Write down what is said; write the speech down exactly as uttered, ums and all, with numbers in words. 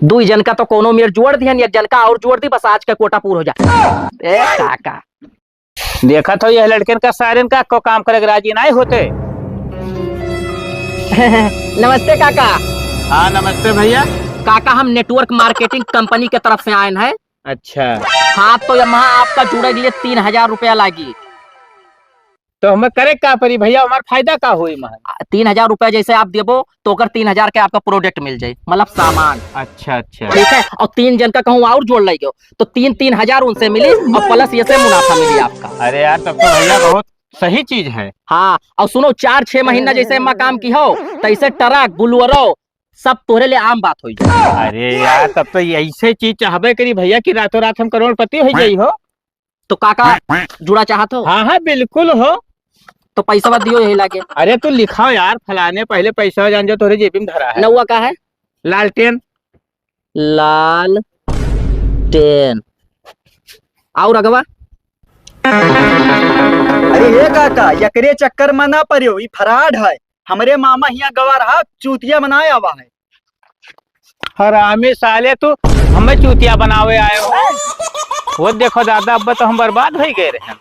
दुई जन का तो कौनो मेर जोड़ दिहन, एक जन का और जोड़ दी, बस आज का कोटा पूर हो जाए। ए काका। देखत हो यह लड़कन का, सारन का को काम करे के राजी नाहीं होते। नमस्ते काका। हाँ, नमस्ते भैया। काका, हम network marketing company के तरफ से आयन है। अच्छा। हाँ, तो यहाँ आपका जुड़े के लिए तीन हजार रुपया लागी। तो हमें करे का परी भैया, हमार फायदा का होई महल? आ, तीन हजार रुपया जैसे आप देबो, तो ओकर तीन हजार के आपका product मिल जाई, मतलब सामान। अच्छा, अच्छा। ठीक है, और तीन जन का कहूँ और जोड़ लेगो, तो तीन, तीन हजार उनसे मिली और plus ये से मुनाफा मिली आपका। अरे यार, तब तो भैया बहुत सही चीज है। हाँ, और सुनो, चार छह महीना जैसे एमा काम किहो, तो ऐसे truck, Bolero, सब तोहरे लिए आम बात हो जाए। अरे यार, तब तो ऐसे चीज चाहबे करी भैया कि रातों रात हम करोड़पति हो जाई हो। तो काका, जुड़ा चाहत हो? हाँ, हाँ, बिल्कुल हो। तो पैसा दियो यही लागे। अरे तू लिखाओ यार, फलाने, पहले पैसा जान जो तोहरे जेबी में धरा है। नौवा का है? लालटेन। लालटेन। और अगवा? अरे हे काका, एकरे चक्कर में ना पड़ियो, ई fraud है। हमरे मामा हियाँ गवा रहा, चूतिया बनाए आवा है। हरामी साले, तू हमें चूतिया बनावे आए हो। वो देखो दादा, अब तो हम बर्बाद हो गए रहे।